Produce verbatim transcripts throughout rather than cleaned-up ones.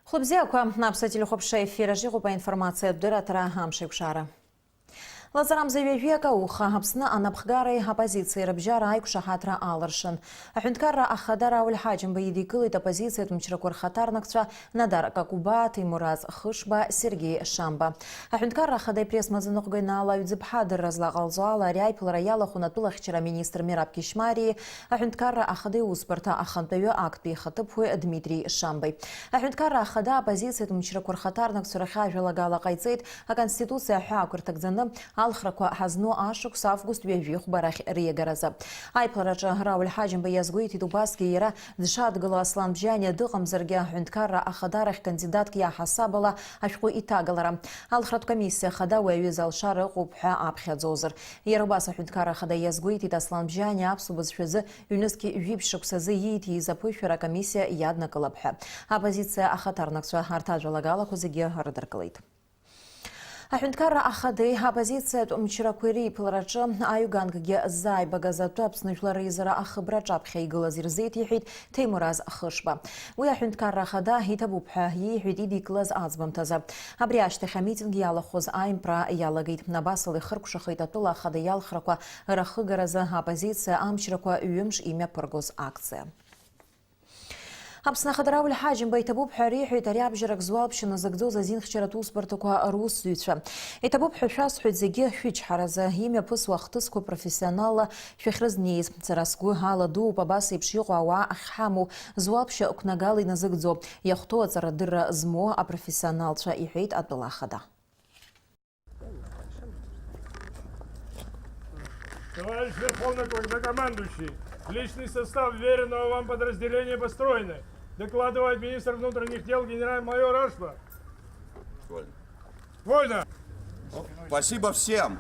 Хәлыбзиақәа, Аԥсуа телехәаԥшра ефир аҿы иҟоуп аинформациатә дырраҭара Амшеикәшара. Лаҵарамза ҩажәи акы ауха, Аԥсны анапхгареи аоппозициеи рыбжьара аиқәшаҳаҭра аалыршан. Аҳәынҭқарра ахада Рауль Ҳаџьымба идикылеит аоппозициатә мчрақәа рхаҭарнакцәа Надар Какуба, Ҭемураз Хышба, Сергеи Шамба. Аҳәынҭқарра ахада ипресс-маӡаныҟәгаҩ Наала Аҩӡыԥҳа адырра злаҟалҵо ала, ари аиԥылара иалахәын атәылахьчара аминистр Мераб Кьышьмариеи аҳәынҭқарра ахада иусбарҭа ахантәаҩы актәи ихаҭыԥуаҩ Дмитри Шамбеи. Аҳәынҭқарра ахада аоппозициатә мчрақәа рхаҭарнакцәа рахь ажәалагала ҟаиҵеит, Аконституциа аҳәаақәа рҭагӡаны алхрақәа ҳазну ашықәс август ҩажәи хәба рахь риагаразы. Аиԥылараҿы Рауль Ҳаџьымба иазгәеиҭеит убасгьы иара дшадгыло Аслан Бжьаниа дыҟамзаргьы аҳәынҭқарра ахадарахь кандидатк иаҳасаб ала ашәҟәы иҭагалара. Алхратә комиссиа ахада уи аҩыза алшара ыҟоуп ҳәа аԥхьаӡозар. Иара убас аҳәынҭқарра ахада иазгәеиҭеит Аслан Бжьаниа аԥсуа бызшәазы ҩнызқь жәибжь шықәсазы ииҭиз аԥышәара акомиссиа иаднакылап ҳәа. Аоппозициа ахаҭарнакцәа арҭ ажәалагалақәа зегьы рыдыркылеит. Аҳәынҭқарра ахадеи аоппозициатә мчрақәеи реиԥылараҿы аҩганкгьы ззааибагаз атәы Аԥсны Жәлар Реизара ахыбра аҿаԥхьа игылаз ирзеиҭеиҳәеит Ҭемураз Хышба. Уи аҳәынҭқарра ахада иҭабуп ҳәа иеиҳәеит идикылаз аӡбамҭазы. Абри ашьҭахь амитинг иалахәыз аимпра иалагеит. Абасала ихыркәшахеит атәыла ахада иалхрақәа рахыгаразы аоппозициа амчрақәа ҩымш имҩаԥыргоз акциа. Аԥсны ахада Рауль Ҳаџьымба иҭабуп ҳәа реиҳәеит ари абжьарак зуалԥшьа назыгӡоз азинхьчаратә усбарҭақәа русзуҩцәа. Иҭабуп ҳәа шәасҳәоит зегьы шәычҳаразы, имҩаԥысуа ахҭысқәа профессионалла шәахьрызнеиз. Сара сгәы аладууп абас еиԥш иҟоу ауаа ахьҳамоу, зуалԥшьа ықәнагала иназыгӡо, иахәҭоу аҵарадырра змоу апрофессионалцәа, иҳәеит атәыла ахада. Товарищ Верховный Главнокомандующий, личный состав веренного вам подразделения построены. Докладывает министр внутренних дел генерал-майор Ашба. Вольно. Вольно. Спасибо всем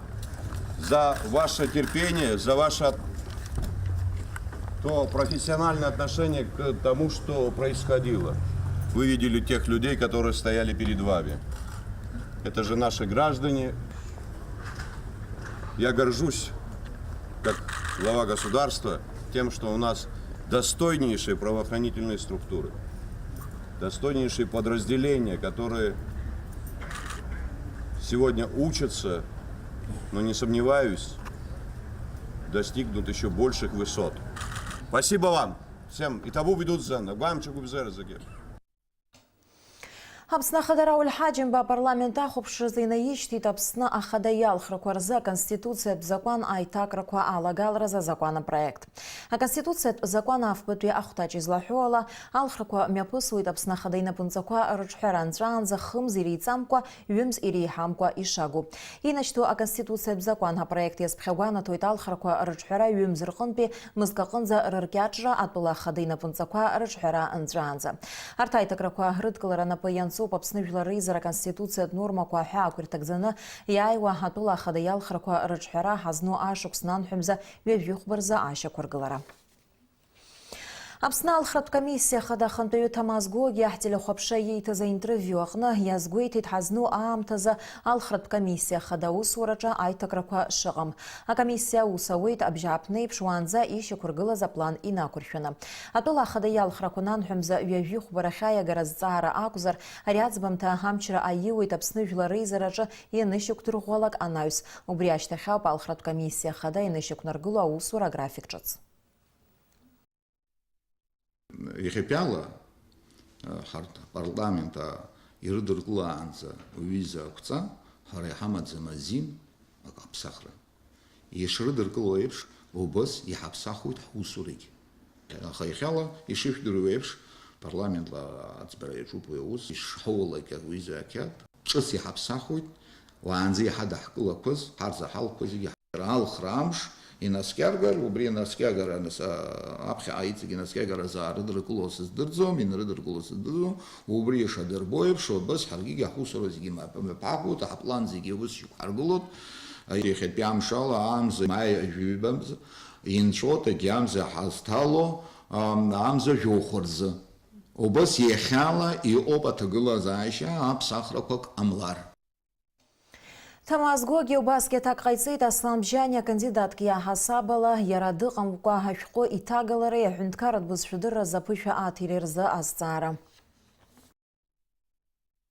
за ваше терпение, за ваше от- то профессиональное отношение к тому, что происходило. Вы видели тех людей, которые стояли перед вами. Это же наши граждане. Я горжусь, как глава государства, тем, что у нас достойнейшие правоохранительные структуры, достойнейшие подразделения, которые сегодня учатся, но не сомневаюсь, достигнут еще больших высот. Спасибо вам всем. Иҭабуп идуӡӡан, агәамчақәа бзиара зегьы. Аԥсны ахада Рауль Ҳаџьымба апарламент ахәаԥшразы инаишьҭит Аԥсны ахада иалхрақәа рзы аконституциатә закәан аиҭакрақәа алагаларазы азакәан апроект. Аконституциатә закәан афбатәи ахәҭаҷ излаҳәо ала, алхрақәа мҩаԥысуеит Аԥсны ахада инапынҵақәа рыҿҳәара анҵәаанӡа хымз иреиҵамкәа, ҩымз иреиҳамкәа ишагу. Инашьҭу аконституциатә закәан апроект иазԥхьагәанаҭоит алхрақәа рыҿҳәара ҩымз рҟынтәи мызк аҟынӡа рыркьаҿра, атәыла ахада инапынҵақәа рыҿҳәара нҵәаанӡа. Арҭ аиҭакрақәа рыдкылара напы ианҵоуп Аԥсны Жәлар Реизара Аконституциатә нормақәа аҳәаақәа ирҭагӡаны иааиуа атәыла ахада иалхрақәа рыҿҳәара ҳазну ашықәс нанҳәамза ҩажәихәба рзы ашьақәыргылара. Аԥсны алхратә комиссиа ахада ахантәаҩы Ҭамаз Гогиа ҳтелехәаԥшра ииҭаз аинтервиу аҟны иазгәеиҭеит ҳазну аамҭазы алхратә комиссиа ахада аусураҿы аиҭакрақәа шыҟам. Акомиссиа аус ауеит абжьааԥнеиԥш уаанӡа ишьақәыргылаз аплан инақәыршәаны. Атәыла ахада иалхрақәа нанҳәамза ҩажәихәба рахь аиагара зҵаара акәзар, ари аӡбамҭа амчра аиуеит Аԥсны Жәлар Реизараҿы ианышьақәдырӷәӷәалак анаҩс. Убри ашьҭахь ауп алхратә комиссиа ахада ианышьақәнаргыло аусура аграфик ҿыц. Иахьатәиала, ҳарҭ апарламент ирыдыркылаанӡа уҩыза ақәҵа ҳара иҳамаӡам азин аԥсахра. Ишрыдыркыло еиԥш, убас иҳаԥсахуеит ҳусурагьы. Аха иахьала, ишышәдыруа еиԥш, парламентла аӡбара иаҿуп уи аус, ишҳауалак уҩыза ақьаад, ҿыц иҳаԥсахуеит, уаанӡа иҳадаҳкылақәаз, ҳарзаҳалқәа зегьы Алхра амш инаскьаргар, убри анаскьагара, нас, а, аԥхьаҟа иҵегь инаскьагаразы аарыдыркыло сыздырӡом, инарыдыркыло сыздырӡом, убри ишадырбо еиԥш, убас ҳаргьы ҳусура зегьы мҩаԥ-, мҩаԥаҳгоит, ҳаплан зегьы ус шьақәҳаргылоит. Иахьатәи амшала амза, маи жәаҩбамза инҵәоит, егьи амза ҳазҭало, ам, амза жәохә рзы. Убас иахьала иҟоуп аҭагылазаашьа аԥсахрақәак ҟамлар. Ҭамаз Гогиа убасгьы аҭак ҟаиҵеит Аслан Бжьаниа кандидатк иаҳасаб ала, иара дыҟамкәа ашәҟәы иҭагалареи аҳәынҭқарратә бызшәадырразы аԥышәа аҭиреи рзы азҵаара.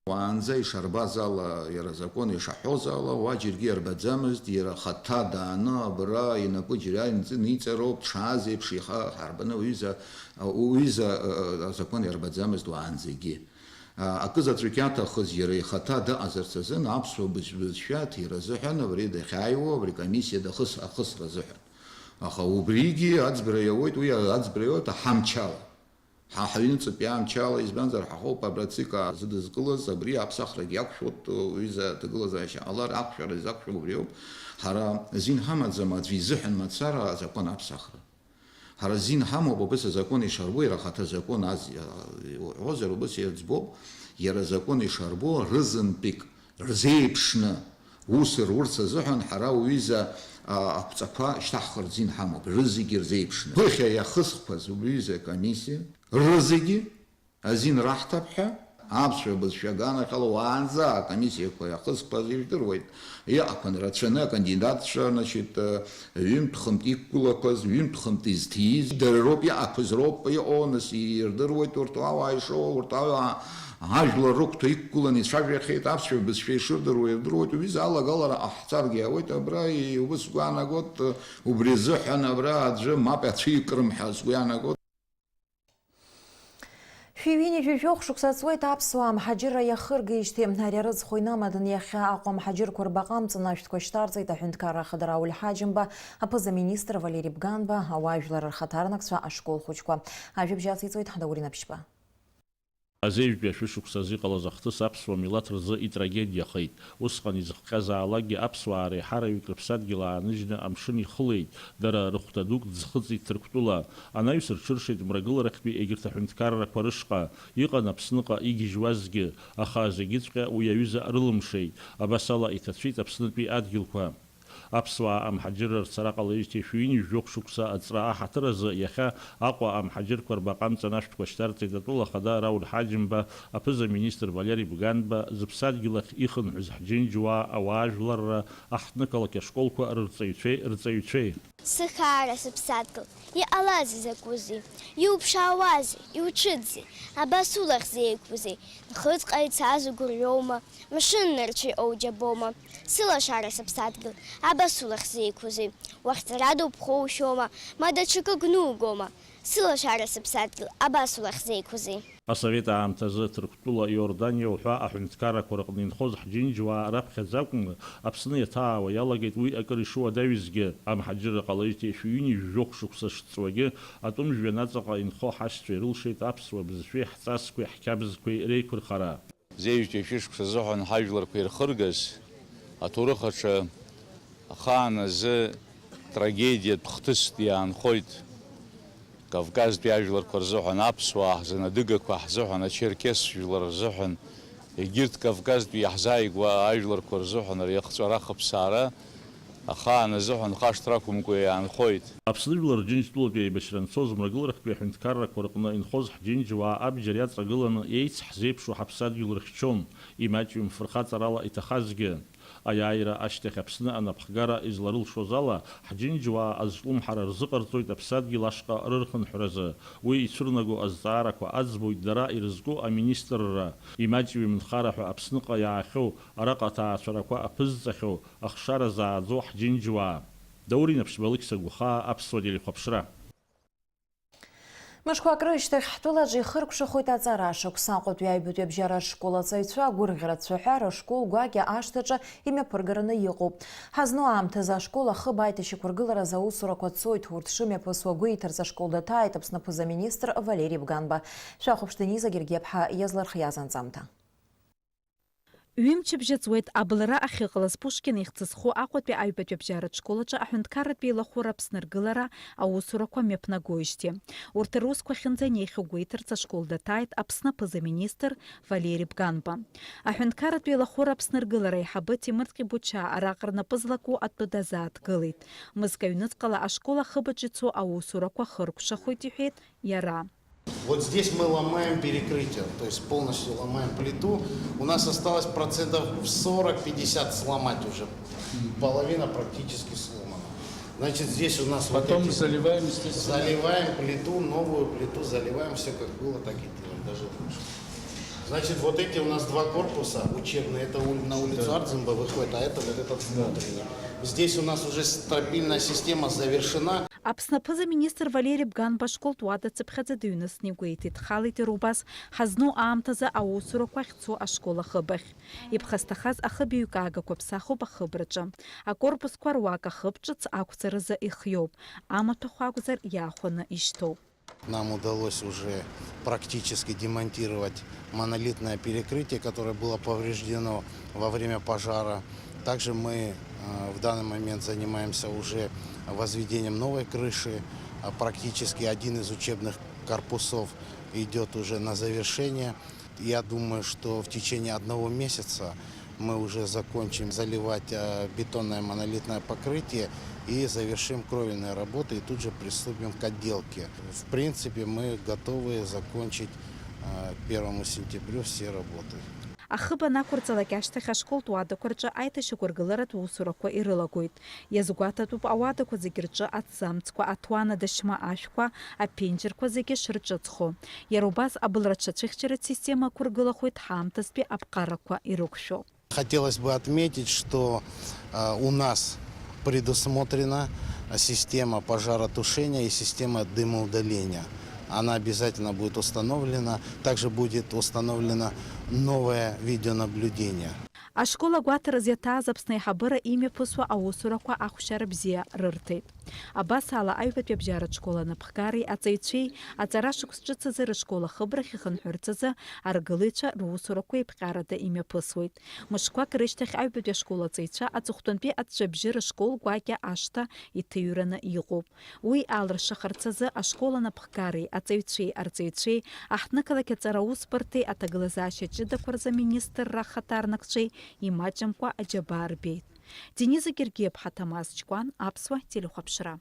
Уаанӡа ишарбаз ала, иара азакәан ишаҳәоз ала, уа џьаргьы иарбаӡамызт, иара ахаҭа дааны абра инапы џьара инаҵ-, ниҵароуп, дшааз еиԥш ихы ҳарбаны уҩыза, уҩыза, а, а, азакәан иарбаӡамызт уаанӡагьы. А, акы заҵәык иаҭахыз иара ихаҭа дыҟазарц азын аԥсуа бызшәа аҭира азыҳәан абри дахьааиуа, абри комиссиа дахыс-, ахысра азыҳәан. Аха убригьы аӡбара иауеит, уи аӡбара иауеит аҳамчала. Ҳа ҳаҩныҵатәи амчала, избанзар, ҳахоуп абра ЦИК аазы дызкылаз, абри аԥсахрагьы иақәшәоит, уҩыза аҭагылазаашьа ҟалар, ақәшәара изақәшәо убри ауп. Ҳара зин ҳамаӡам аӡәы изыҳәан мацара азакәан аԥсахра. Ҳара зин ҳамоуп, убыс азакәан ишарбо, иара ахаҭа закәан аз-, уҳәозар, убыс иаӡбоуп, иара азакәан ишарбо, рызынтәык рзеиԥшны ус рурц азыҳәан ҳара уҩыза, а, ақәҵақәа шьҭаҳхырц азин ҳамоуп, рызегьы рзеиԥшны. Ԥыхьа иахысхқәаз уҩыза акомиссиа, рызегьы азин раҳҭап ҳәа, аԥсшәа бызшәа аганахьала уаанӡа акомиссиақәа иахысхқәаз ижәдыруеит. Иҟақәан рацәаны акандидатцәа, значит, ҩынтә-хынтә иқәгылақәаз, ҩынтә-хынтә изҭииз, дара роуп иаақәыз роуп иҟоу, нас ирдыруеит урҭ ауаа ишоу, урҭ ауаа ажәлар рықәҭа иқәгыланы ицәажәахьеит, аԥсшәа бызшәа ишырдыруа ирдыруеит, уҩыза алагалара ҟаҳҵаргьы ауеит, абра иубыс сгәы иаанагоит, убри азыҳәан абра аӡәы мап ацәикрым ҳәа сгәы иаанагоит. Шәи ҩынҩажәи жәохә шықәса ҵуеит аԥсуаа амҳаџьырра иахыргеижьҭеи. Ари арыцхә инамаданы иахьа Аҟәа амҳаџьырқәа рбаҟа амҵан ашәҭқәа шьҭарҵеит аҳәынҭқарра ахада Рауль Ҳаџьымба, аԥыза-министр Валери Бганба, ауаажәлар рхаҭарнакцәа, ашколхәыҷқәа. Ажәабжь ациҵоит Ҳдаур Инаԥшьба. Азеижәтәи ашәышықәсазы иҟалаз ахҭыс аԥсуа милаҭ рзы итрагедиахеит. Усҟан изыхҟьазаалакгьы аԥсуаа реиҳараҩык рыԥсадгьыл ааныжьны амшын ихылеит, дара рыхәда дук ӡхыҵит Ҭырқәтәыла. Анаҩс рҽыршеит Мрагыларахьтәи егьырҭ аҳәынҭқаррақәа рышҟа. Иҟан Аԥсныҟа игьежьуазгьы, аха зегьыҵәҟьа уи аҩыза рылымшеит. Абас ала иҭацәит Аԥснытәи адгьылқәа. Аԥсуаа амҳаџьырра рцара ҟалеижьҭеи шәи ҩынҩажәи жәохә шықәса аҵра аҳаҭыр азы иахьа Аҟәа амҳаџьырқәа рбаҟа амҵан ашәҭқәа шьҭарҵеит атәыла ахада Рауль Ҳаџьымба, аԥыза-министр Валери Бганба, зыԥсадгьыл ахь ихынҳәыз ҳџьынџьуаа, ауаажәларра, аҳҭнықалақь ашколқәа рырҵаҩцәеи рҵаҩцәеи. Сыхаара сыԥсадгьыл, иҟалазеи закәызеи, иуԥшаауазеи, иуҽыӡзеи, абас улахь зеиқәузеи, Нхыҵҟа ицаз угәырҩоума, мшын нырцә иҟоу џьабоума, сылашара сыԥсадгьыл, абас улахь зеиқәузеи, уахьҵара дубхоушәоума, ма даҽакы гәнугома, сылашара сыԥсадгьыл, абас улахь зеиқәузеи. Асовет аамҭазы Ҭырқәтәыла, Иорданиа уҳәа аҳәынҭқаррақәа рҟны инхоз ҳџьынџьуаа раԥхьаӡа акәны Аԥсны иаҭаауа иалагеит, уи акыр ишуадаҩызгьы. Амҳаџьырра ҟалеижьҭеи шәи ҩынҩажәи жәохә шықәса шҵуагьы атәым жәҩан аҵаҟа инхо ҳашьцәа ирылшеит аԥсуа бызшәеи ҳҵасқәеи ҳқьабзқәеи реиқәырхара. Зеижәтәи ашәышықәса азыҳәан ҳажәларқәа ирхыргаз аҭоурых аҿы ахаан азы трагедиатә хҭыск иаанхоит. Кавказтәи ажәларқәа рзыҳәан, аԥсуаа ҳзын, адыгақәа ҳзыҳәан, ачерқьес жәлар рзыҳәан, егьырҭ Кавказтәи иаҳзааигәоу ажәларқәа рзыҳәан ари ахҵәара-хыԥсаара ахаан азыҳәан хашҭра ақәымкәа иаанхоит. Аԥсны жәлар Џьынџьтәылатәи аибашьра анцоз Мрагыларахьтәи аҳәынҭқаррақәа рҟны инхоз ҳџьынџьуаа абџьар иаҵагыланы еицҳзеиԥшу ҳаԥсадгьыл рыхьчон, имаҷҩым фырхаҵарала иҭахазгьы. Аиааира ашьҭахь Аԥсны анапхгара изларылшоз ала, ҳџьынџьуаа азҿлымҳара рзыҟарҵоит аԥсадгьыл ашҟа рырхынҳәразы. Уи ицәырнаго азҵаарақәа аӡбоит дара ирызку аминистрра, имаҷҩым нхара ҳәа Аԥсныҟа иаахьоу, араҟа аҭаацәарақәа аԥызҵахьоу, ахшара зааӡо ҳџьынџьуаа. Даур Инаԥшьба, Алықьса Гәхаа, Аԥсуа телехәаԥшра. Мышқәак рышьҭахь ҳтәылаҿы ихыркәшахоит аҵара ашықәс. Аҟәатәи аҩбатәи абжьаратә школ аҵаҩцәа агәырӷьара цәаҳәа рышкол гәакьа ашҭаҿы имҩаԥыргараны иҟоуп. Ҳазну аамҭазы ашкол ахыб аиҭашьақәыргыларазы аусурақәа цоит. Урҭ шымҩаԥысуа агәеиҭарц ашкол даҭааит Аԥсны аԥыза-министр Валери Бганба. Шәахәаԥш, Дениза Гергиаԥҳа иазлырхиаз анҵамҭа. Ҩымчыбжьа ҵуеит аблра ахьыҟалаз Пушкин ихьӡ зху Аҟәатәи аҩбатәи абжьаратә школ аҿы аҳәынҭқарратә еилахәыра Аԥсны аргылара аусурақәа мҩаԥнагоижьҭеи. Урҭ русқәа ахьынӡа инеихьоу гәеиҭарц ашкол даҭааит Аԥсны аԥыза-министр Валери Бганба. Аҳәынҭқарратә еилахәыра Аԥсны аргылара аиҳабы Ҭемыр Ткибучаа араҟа рнапы злаку атәы дазааҭгылеит. Мызкы аҩныҵҟала ашкол ахыбаҿ ицо аусурақәа хыркәшахоит, иҳәеит иара. Вот здесь мы ломаем перекрытие, то есть полностью ломаем плиту. У нас осталось процентов сорок-пятьдесят сломать уже. Половина практически сломана. Значит, здесь у нас вот Потом эти заливаем, естественно. Заливаем плиту, новую плиту заливаем, всё как было, так и делаем, даже лучше. Значит, вот эти у нас два корпуса учебные, это уль- на улицу Ардзинба выходит, а это вот этот внутренний. Здесь у нас уже стропильная система завершена. Аԥсны аԥыза-министр Валери Бганба ашколтә уадацыԥхьаӡа дыҩныҵны игәеиҭеит, дхалеит иара убас ҳазну аамҭазы аусурақәа ахьцо ашкол ахыб ахь. Иԥхасҭахаз ахыб еиҩкаагақәа ԥсахуп ахыбраҿы. Акорпусқәа руак ахыб ҿыц ақәҵаразы ихиоуп, амаҭәахә акәзар иаахәаны ишьҭоуп. Нам удалось уже практически демонтировать монолитное перекрытие, которое было повреждено во время пожара. Также мы, э, в данный момент занимаемся уже возведением новой крыши. А, практически один из учебных корпусов идёт уже на завершение. Я думаю, что в течение одного месяца мы уже закончим заливать, э, бетонное монолитное покрытие и завершим кровельные работы и тут же приступим к отделке. В принципе, мы готовы закончить, э, к первому сентябрю все работы. Ахыб анақәырҵалак ашьҭахь ашколтә уадақәа рҿы аиҭашьақәыргыларатә усурақәа ирылагоит. Иазгәаҭатәуп ауадақәа зегьы рҿы аҭӡамцқәа, аҭуан адашьма ашәқәа, аԥенџьырқәа зегьы шырҿыцхо. Иара убас абылра ҽацәыхьчаратә система ақәыргылахоит ҳаамҭазтәи аԥҟарақәа ирықәшәо. Хотелось бы отметить, что, э, у нас предусмотрена система пожаротушения и система дымоудаления. Она обязательно будет установлена. Также будет установлено новое видеонаблюдение. Ашкол агәаҭаразы иаҭааз Аԥсны аиҳабыра имҩаԥысуа аусурақәа ахәшьара бзиа рырҭеит. Абас ала, аҩбатәи абжьаратә школ анапхгареи аҵаҩцәеи аҵара шықәс ҿыц азы рышкол ахыбрахь ихынҳәырц азы аргылаҩцәа русурақәа еиԥҟьарада имҩаԥысуеит. Мышқәак рышьҭахь аҩбатәи ашкол аҵаҩцәа аҵыхәтәантәи аҵәҵәабжьы рышкол гәакьа ашҭа иҭыҩраны иҟоуп. Уи алыршахарц азы ашкол анапхгареи аҵаҩцәеи арҵаҩцәеи аҳҭнықалақь аҵара аусбарҭеи аҭагылазаашьа ҷыдақәа рзы аминистрра ахаҭарнакцәеи имаҷымкәа аџьабаа рбеит. Дениза Гергиаԥҳа, Ҭамаз Ҷкәан, Аԥсуа телехәаԥшра.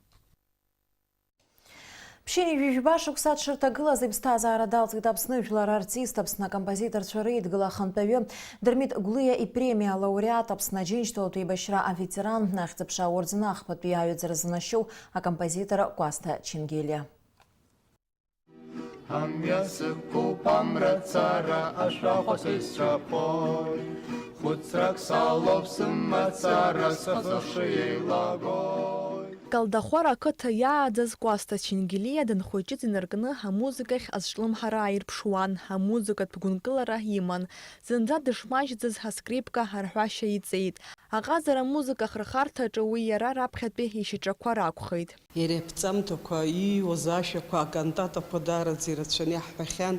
Ԥшьынҩажәи жәба шықәса дшырҭагылаз иԥсҭазаара далҵит Аԥсны жәлар артист, Аԥсны акомпозиторцәа реидгыла ахантәаҩы Дырмит Гәлиа ипремиа алауреат, Аԥсны Аџьынџьтәылатә еибашьра аветеран, Ахьӡ-аԥша аорден ахԥатәи аҩаӡара занашьоу акомпозитор Кәасҭа Ченгелиа. Амҩа сықәуп амрацара, ашәахәа сеицҿаԥоит. Хәыцрак салоуп сымацара, схазы ахшыҩ еилагоит. Калдахәара ақыҭа иааӡаз Кәасҭа Ченгелиа данхәыҷыз инаркны амузыкахь азҿлымҳара ааирԥшуан, амузыкатә гәынкылара иман. Зынӡа дышмаҷӡаз аскрипка арҳәашьа иҵеит. Аҟазара амузыка ахырхарҭаҿы уи иара раԥхьатәи ишьаҿақәа ракәхеит. Иара иаԥҵамҭақәа, ииуаз ашәақәа, акантатақәа даараӡа ирацәаны иаҳҳәахьан,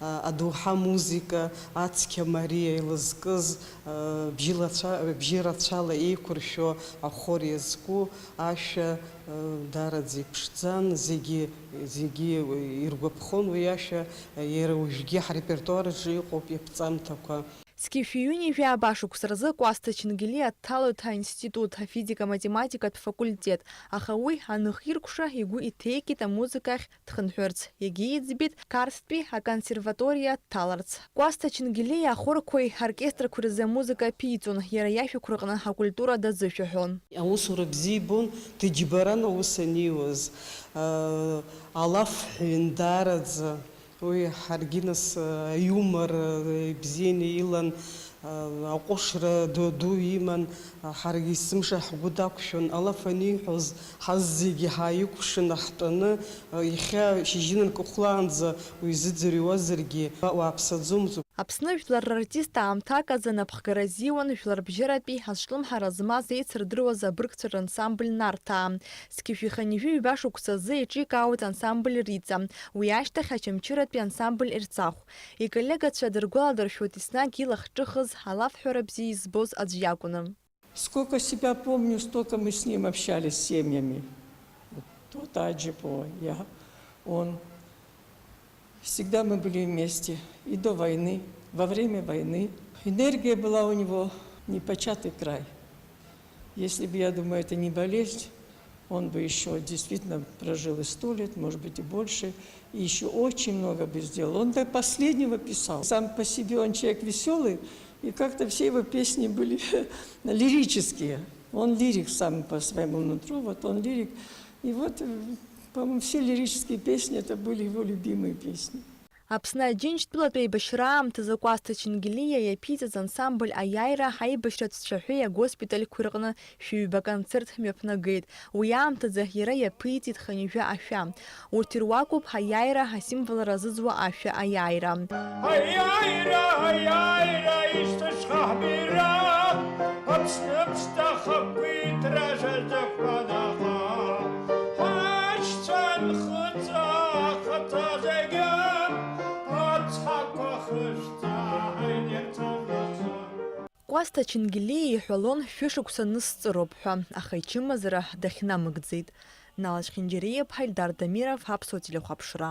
а, адоуҳа музыка, ацқьа Мариа илызкыз, а, бжьы лацәа-, бжьы рацәала еиқәыршәо ахор иазку ашәа, а, даараӡа иԥшӡан, зегьы, зегьы иргәаԥхон уи ашәа, иара уажәгьы ҳрепертуар аҿы иҟоуп иаԥҵамҭақәа. Зқьи шәи ҩынҩажәи ааба шықәса рзы Кәасҭа Ченгелиа дҭалоит аинститут, афизика-математикатә факультет, аха уи аныхиркәшо игәы иҭеикит амузыкахь дхынҳәырц, егьи иӡбеит Қарсктәи аконсерваториа дҭаларц. Кәасҭа Ченгелиа ахорқәеи аоркестрқәеи рзы амузыка аԥиҵон, иара иажәақәа рҟны акультура дазышәаҳәон. Аусура бзиа ибон, дыџьбаран аус аниуаз, аа, алафҳәаҩын даараӡа. Уи ҳаргьы нас, а, аиумор, а, ибзианы илан, а, аҟәышра ду, ду иман, а, ҳаргьы есымша ҳгәы дақәшәон, алаф аниҳәоз ҳаззегьы ҳааикәшаны ҳтәаны, а, иахьа шьыжьыныркы хәлаанӡа уизыӡырҩуазаргьы, уа-, уааԥсаӡомызт. Аԥсны жәлар рартист аамҭак азы анапхгара азиуан жәларбжьаратәи азҿлымҳара змаз еицырдыруаз абыргцәа рансамбль Нарҭаа. Зқьи жәшәи хынҩажәи жәба шықәсазы еиҿикаауеит ансамбль Риҵа, уи ашьҭахь Очамчыратәи ансамбль Ерцахә. Иколлегацәа дыргәаладыршәоит еснагь илахҿыхыз, алафҳәара бзиа избоз аӡә иакәны. Сколько себя помню, столько мы с ним общались с семьями. Вот, вот Аджипова, я, он. Всегда мы были вместе, и до войны, во время войны. Энергия была у него непочатый край. Если бы, я думаю, это не болезнь, он бы ещё действительно прожил и сто лет, может быть, и больше, и ещё очень много бы сделал. Он до последнего писал. Сам по себе он человек весёлый, и как-то все его песни были лирические. Он лирик сам по своему нутру, вот он лирик. И вот, э, по-моему, все лирические песни, это были его любимые песни. Аԥсны Аџьынџьтәылатә еибашьра аамҭазы Кәасҭа Чингелиа иаԥиҵаз ансамбль Аиааира аибашьратә цәаҳәеи агоспитальқәеи рҟны шәҩба концерт мҩаԥнагеит. Уи аамҭазы иара иаԥиҵеит хынҩажәа ашәа. Урҭ ируакуп аиааира асимволра зыӡуа ашәа аиааира. Аиааира, аиааира, ишьҭахьҟа ҳбира, Аԥсны ԥшӡа хақәиҭра шәазықәԥанаха, ҳашьцәа нхыҵ ахаҭа зегьы, ацҳақәа хышәҵа ҳаинирцәажәаха. Кәасҭа Чингелиа иҳәалон, шәышықәса нысҵароуп ҳәа, аха ичымазара дахьнамыгӡеит. Нала Чхинџьариа-иԥҳа, Ильдар Дамиров, Аԥсуа телехәаԥшра.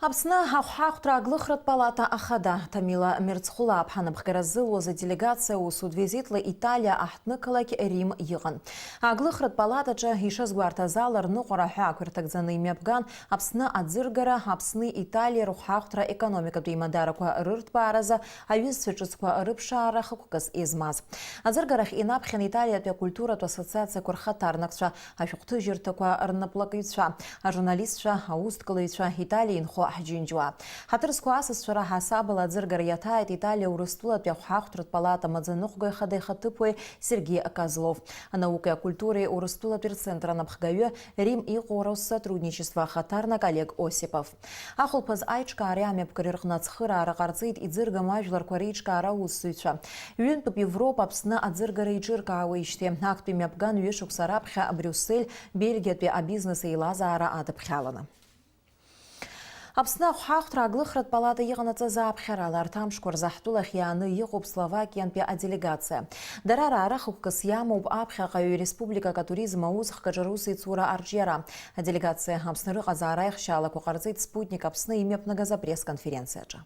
Аԥсны ахәҳахәҭра аглыхратә палата ахада Ҭамила Мерцхәылааԥҳа анапхгара зылуаз аделегациа усутә визитла Италиа аҳҭнықалақь Рим иҟан. Аглыхратә палатаҿы ишазгәарҭаз ала, рныҟәара ҳәа ақәирҭагӡаны имҩаԥган Аԥсны аӡыргара, Аԥсни Италиеи рыхәҳахәҭра економикатә еимадарақәа рырҭбааразы аҩызцәа ҿыцқәа рыԥшаара хықәкыс измаз. Аӡыргарахь инаԥхьан Италиатәи акультуратә ассоциациақәа рхаҭарнакцәа, ашәҟәҭыжьырҭақәа рнаплакҩцәа, ажурналистцәа, аусҭкылаҩцәа, Италиа инхо ҳџьынџьуаа. Ҳаҭыр зқәу асасцәа раҳасабала аӡыргара иаҭааит Италиа Урыстәылатәи ахәҳахәҭратә палата маӡаныҟәгаҩ хада ихаҭыԥуаҩ Сергеи Козлов, анаукеи акультуреи Урыстәылатәи рцентр анапхгаҩы, Рим иҟоу Россотрудничество ахаҭарнак Олег Осипов. Ахәылԥаз аиҿкаареи амҩаԥгареи рҟны ацхыраара ҟарҵеит иӡыргам ажәларқәа реиҿкаара аусзуҩцәа. Ҩынтәуп Европа Аԥсны аӡыргара еиҿыркаауеижьҭеи. Актәи мҩаԥган ҩышықәса раԥхьа Брюссель, Бельгиатәи абизнес еилазаара адыԥхьаланы. Аԥсны ахәҳахәҭра аглыхратә палата иҟанаҵаз ааԥхьарала арҭ амшқәа рзы ҳтәылахь иааны иҟоуп Словакиантәи аделегациа. Дара раара хықәкыс иамоуп аԥхьаҟаҩ республикак атуризм аусхк аҿы русеицура арҿиара. Аделегациа Аԥсны рыҟазаара аихшьаалақәа ҟарҵеит Спутник Аԥсны имҩаԥнагаз апресс-конференциаҿы.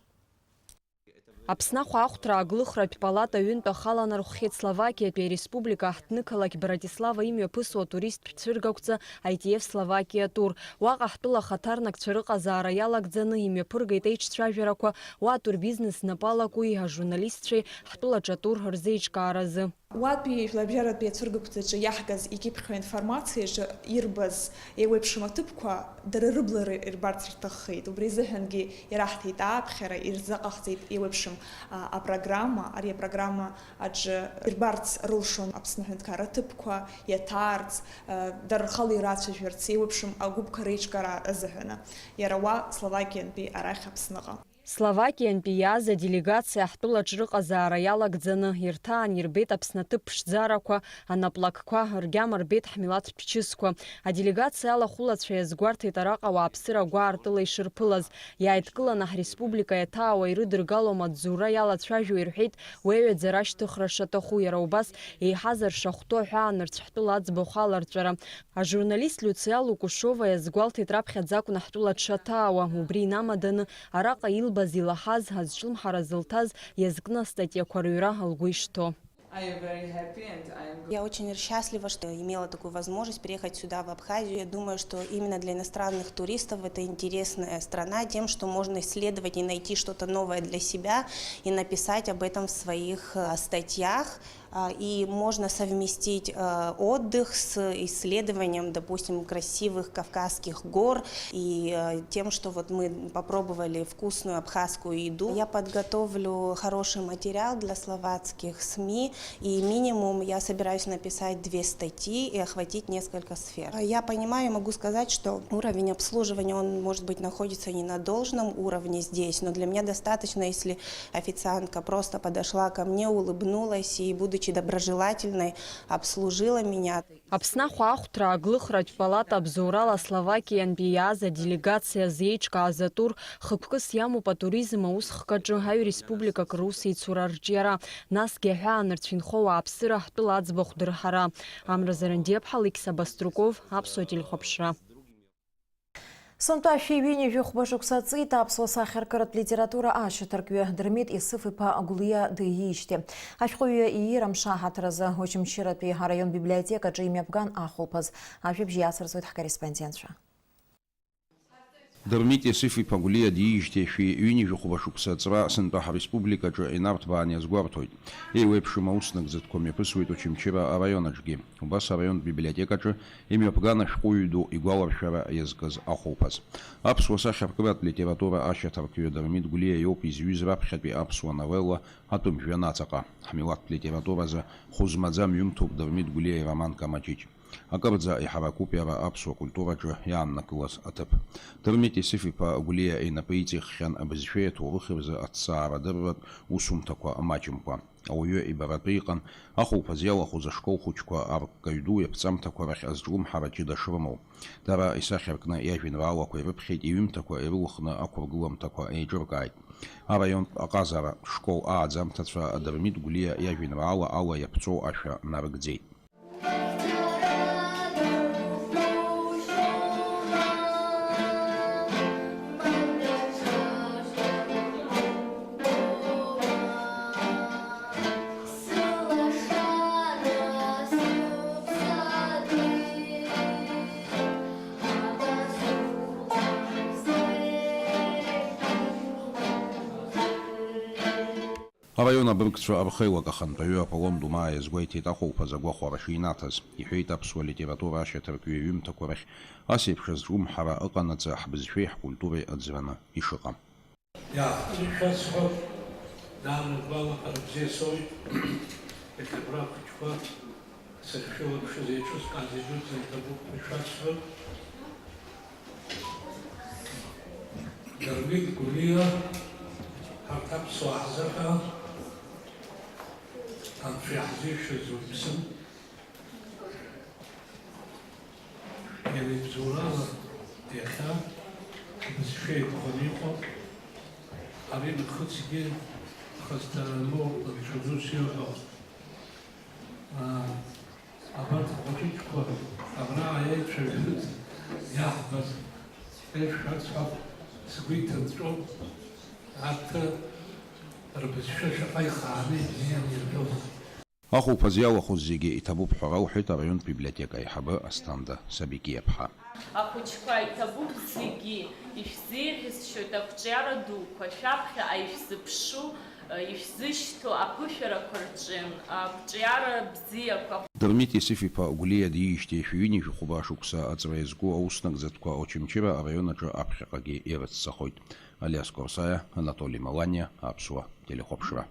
Аԥсны ахәаахәҭра аглыхратә палата ҩынтә ахала нархәхьеит Словакиатәи ареспублика аҳҭнықалақь Братислава имҩаԥысуа атуристтә цәыргақәҵа I T F Словакия тур. Уаҟа ҳтәыла ахаҭарнакцәа рыҟазаара иалагӡаны имҩаԥыргеит еиҿцәажәарақәа, уа атурбизнес знапалакуи ажурналистцәеи ҳтәылаҿы атур рзеиҿкааразы. Уатәи жәларбжьаратәи ацәыргақәҵаҿы иаҳгаз икьыԥхьу аинформациаҿы ирбаз еиуеиԥшым аҭыԥқәа дара рыбла ир-, ирбарц рҭаххеит. Убри азыҳәангьы ираҳҭеит ааԥхьара, ирзыҟаҳҵеит еиуеиԥшым, а, апрограмма. Ари апрограмма аҿы ирбарц рылшон Аԥсны аҳәынҭқарра аҭыԥқәа, иаҭаарц, а, дара рхала ирацәажәарц еиуеиԥшым агәыԥқәа реиҿкаара азыҳәаны. Иара уа Словакиантәи арахь Аԥсныҟа. Словакиантәи иааз аделегациа ҳтәылаҿ рыҟазаара иалагӡаны ирҭаан ирбеит Аԥсны аҭыԥ ԥшӡарақәа, анаплакқәа, ргьама рбеит ҳмилаҭтә чысқәа. Аделегациа алахәылацәа иазгәарҭеит араҟа ауааԥсыра агәаартыла ишырԥылаз. Иааидкыланы ҳреспублика иаҭаауа ирыдыргало амаҵзура иалацәажәо ирҳәеит уеҩаӡара ашьҭыхра шаҭаху, иара убас еиҳазар шахәҭоу аҳәаанырцә ҳтәыла аӡбахә аларҵәара. Ажурналист Лиуциа Лукушова иазгәалҭеит раԥхьаӡа акәны ҳтәыла дшаҭаауа, убри инамаданы араҟа илбаз, илаҳаз, азҿлымҳара зылҭаз иазкны астатиақәа рыҩра лгәы ишҭоу. I am very happy and I am Я очень счастлива, что имела такую возможность приехать сюда, в Абхазию. Я думаю, что именно для иностранных туристов это интересная страна тем, что можно исследовать и найти что-то новое для себя и написать об этом в своих, э, статьях. А, и можно совместить, э, отдых с исследованием, допустим, красивых Кавказских гор и, э, тем, что вот мы попробовали вкусную абхазскую еду. Я подготовлю хороший материал для словацких СМИ, и минимум я собираюсь написать две статьи и охватить несколько сфер. Я понимаю и могу сказать, что уровень обслуживания, он, может быть, находится не на должном уровне здесь, но для меня достаточно, если официантка просто подошла ко мне, улыбнулась и, будучи доброжелательной, обслужила меня. Аԥсны ахәаахәҭра аглыхратә палата абзоурала Словакиантәи иааз аделегациа зеиҿкааз атур хықәкыс иамоуп атуризм аусхкаҿы аҩ республикак русеицура арҿиара, насгьы аҳәаанырцә инхо ауааԥсыра ҳтәыла аӡбахә дырҳара. Амра Зарандиаԥҳа, Алықьса Баструков, Аԥсуа телехәаԥшра. Сынтәа ашәи ҩынҩажәи хәба шықәса ҵит аԥсуа сахьаркыратә литература ашьаҭаркҩы Дырмит Исыф-иԥа Гәлиа дыиижьҭеи. Ашәҟәыҩҩы иира мшаҳаҭразы Очамчыратәи араион библиотекаҿы имҩаԥган ахәылԥаз. Ажәабжь иацырҵоит ҳкорреспондентцәа. Дырмит Иосиф-иԥа Гәлиа диижьҭеи шәи ҩынҩажәи хәба шықәса аҵра сынтәа ҳреспубликаҿы инарҭбаан иазгәарҭоит. Еиуеиԥшым аус нагӡатәқәа мҩаԥысуеит Очамчыра араион аҿгьы. Убас араионтә библиотекаҿы имҩаԥган ашәҟәыҩҩы ду игәаларшәара иазкыз ахәылԥаз. Аԥсуа сахьаркыратә литература ашьаҭаркҩы Дырмит Гәлиа иоуп изҩыз раԥхьатәи аԥсуа новелла Атәым жәҩан аҵаҟа. Ҳмилаҭтә литературазы хәы змаӡам ҩымҭоуп Дырмит Гәлиа ироман Камаҷыҷ. Акырӡа иҳаракуп иара аԥсуа культураҿы иааннакылаз аҭыԥ. Дырмит Иосиф-иԥа Гәлиа инапы иҵиххьан абызшәеи аҭоурыхи рзы аҭҵаарадырратә усумҭақәа маҷымкәа. Ауаҩы ибаратәы иҟан ахәылԥаз иалахәыз ашкол хәыҷқәа арккаҩ ду иаԥҵамҭақәа рахь азҿлымҳара ҷыда шрымоу. Дара исахьаркны иажәеинраалақәа ирыԥхьеит, иҩымҭақәа ирылхны ақәыргыламҭақәа еиҿыркааит. Араионтә аҟазара школ ааӡамҭацәа Дырмит Гәлиа иажәеинраала ала иаԥҵоу ашәа нарыгӡеит. Араион абыргцәа рхеилак ахантәаҩы Аполлон Думаа иазгәеиҭеит ахәылԥаз агәахәара шинаҭаз. Иҳәеит, аԥсуа литература ашьаҭаркҩы иҩымҭақәа рахь ас еиԥш азҿлымҳара ыҟанаҵы ҳбызшәеи ҳкультуреи аӡраны ишыҟам. Иаахтны ишәасҳәап, даара агәалаҟара бзиа соуит, иахьа абра ахәыҷқәа сахьшәылаԥшыз еиҿызкааз идуӡӡан иҭабуп ҳәа ишәасҳәап. Дырмит Гәлиа ҳарҭ аԥсуаа ҳзыҳәа Анцәа иаҳзишаз уаҩԥсын. Иара ибзоурала иахьа ҳбызшәа еиқәханы иҟоуп. Ари нахысгьы хысҭа ануп, анцәа ус иуҳәо. Аа, абарҭ ахәыҷыҷқәа абра еицәажәоз иаҳбаз еиқәшәарц ҳәа сгәы иҭынҵәон, арҭ рбызшәа шаҟа ихааны ибзианы ирҳәоз. Ахәылԥаз иалахәыз зегьы иҭабуп ҳәа ралҳәеит араионтә библиотека аиҳабы Асҭанда Сабикиаԥҳа. Ахәыҷқәа иҭабуп зегьы, ишәзеиӷьасшьоит ақәҿиара дуқәа, шәаԥхьаҟа ишәзыԥшу, ишәзышьҭоу аԥышәарақәа рҿы, ақәҿиара бзиақәа. Дырмит Иосиф-иԥа Гәлиа диижьҭеи шәи ҩынҩажәи хәба шықәса аҵра иазку аус нагӡатәқәа Очамчыра араион аҿы аԥхьаҟагьы ирыццахоит. Алиас Корсаиа, Анатоли Маланиа, Аԥсуа телехәаԥшра.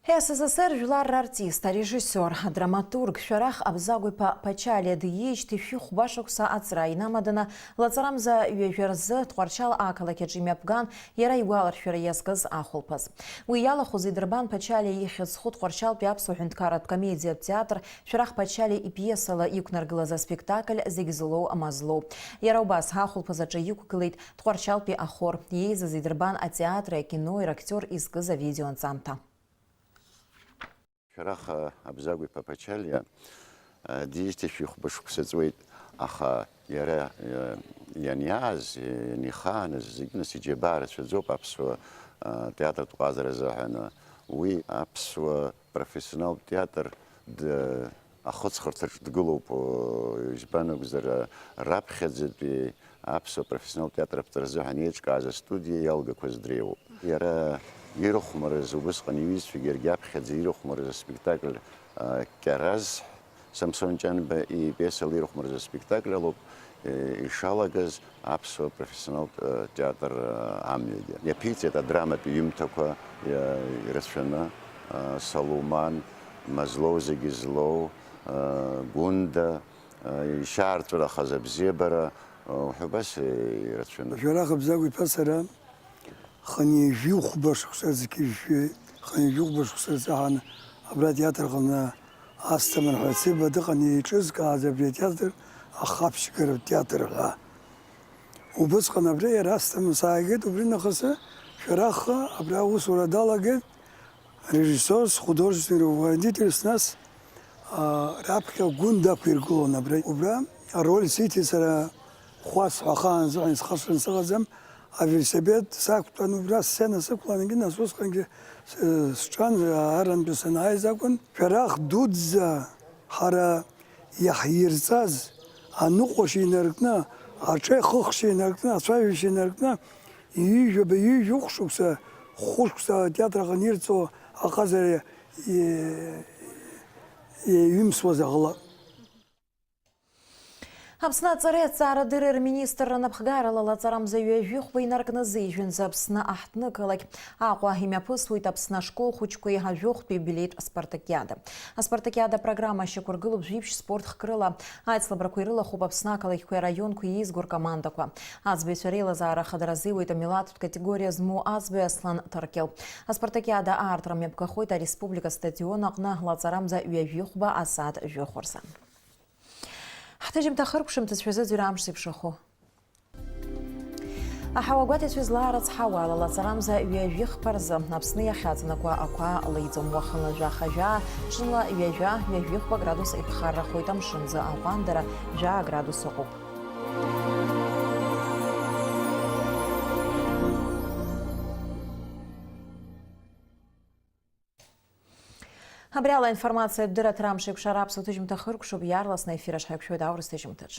С С С Р жәлар рартист, арежиссиор, адраматург Шәарах Абзагә-иԥа Ԥачалиа диижьҭеи шәи хәба шықәса аҵра инамаданы, лаҵарамза ҩажәа рзы Тҟәарчал ақалақь аҿы имҩаԥган иара игәаларшәара иазкыз ахәылԥаз. Уи иалахәыз идырбан Ԥачалиа ихьӡ зху Тҟәарчалтәи аԥсуа ҳәынҭқарратә комедиатә театр Шәарах Ԥачалиа ипиесала иқәнаргылаз аспектакль Зегь злоу, ма злоу. Иара убас ахәылԥаз аҿы иқәгылеит Тҟәарчалтәи ахор, иеизаз идырбан атеатри акинои рактиор изкыз авидеоанҵамҭа. Шәарах Абзагә-иԥа Ԥачалиа, а, диижьҭеи шәи хәба шықәса ҵуеит, аха иара, а, ианиааз, ианихааныз, зегьы нас иџьабаа рацәаӡоуп аԥсуа, а, театртә ҟазара азыҳәан. Уи аԥсуа профессионалтә театр д-, ахыҵхырҭаҿ дгылоуп, о, избан акәзар, раԥхьаӡатәи аԥсуа профессионалтә театр аԥҵара азыҳәан еиҿкааз астудиа иалгақәаз дреиуоуп. Иара ирыхәмарыз, убысҟан иҩызцәагьы иаргьы аԥхьаӡа ирыхәмарыз аспектакль, а, Кьараз, Самсон Ҷанба ипиесала ирыхәмарыз аспектакль алоуп, э, ишалагаз аԥсуа профессионалтә, э, театр, э, амҩагьы. Иаԥиҵеит адраматә ҩымҭақәа, э, ирацәаны, э, Салуман, Мазлоу зегьы злоу, э, Гәында, э, ишьаарҵәырахаз абзиабара, э, ҳәа убас, э, ирацәаны. Шәарах Абзагә-иԥа сара хынҩажәи хәба шықәса зқьи жәшәи, хынҩажәи хәба шықәса рзы ҳан абра атеатр аҟны Асҭамыр ҳәа Циба дыҟан, еиҿызкааз абри атеатр ахаԥшьгаратә театр ҳәа. Убысҟан абра иара Асҭамыр сааигеит, убри нахыс Шәарах абра аусура далагеит, режиссиорс, художественный руководительс, нас, а, раԥхьа Гәында ақәиргылон абра. Убра ароль сиҭеит сара, Хәас ҳәа ахаан сзыҳәан исхашҭран сыҟаӡам, авелосипед сақәтәан убра асцена сықәлангьы, нас усҟангьы с-, сҿан, арантәи санааиз акәын. Шәарах дуӡӡа ҳара иаҳирҵаз аныҟәашьа инаркны, Аҽеи хыхшьа инаркны, ацәажәашьа инаркны, ҩажәа, ҩажәа хәшықәса, хәышықәса атеатр аҟны ирҵо аҟазара и-, иаҩымсуаз ҟалап. Аԥсны аҵареи аҭҵаарадырреи рминистрра напхгарала лаҵарамза ҩажәихәба инаркны зежәынӡа Аԥсны аҳҭнықалақь Аҟәа имҩаԥысуеит Аԥсны ашкол хәыҷқәеи ажәохәтәи иубилеитә аспартакиада. Аспартакиада апрограмма ашьақәыргылоуп жәиԥшь спорт хкрыла. Аицлабрақәа ирылахәуп Аԥсны ақалақьқәеи араионқәеи еизго ркомандақәа. Аӡбаҩцәа реилазаара хадара азиуеит амилаҭтә категориа змоу аӡбаҩ Аслан Ҭаркьыл. Аспартакиада аартра мҩаԥгахоит ареспублика астадион аҟны лаҵарамза ҩажәихәба асааҭ жәохә рзы. Ҳҭыжьымҭа хыркәшамҭацәа зыӡырҩра амш зеиԥшрахо. Аҳауа гәаҭацәа злаарыцҳауа ала лаҵарамза ҩажәихԥа рзы Аԥсны иахьаҵанакуа ақәа леиӡом. Уахынла жәаха-жәаа, ҽынла ҩажәа, ҩажәихәба градус иԥхаррахоит, амшынӡы аҟәандара жәаа градус ыҟоуп. Абри ала аинформациатә дырраҭара амш еиқәшара аԥсуа ҭыжьымҭа хыркәшоуп, иаарласны аефир аҿы ҳаиқәшәоит аурыс ҭыжьымҭаҿ.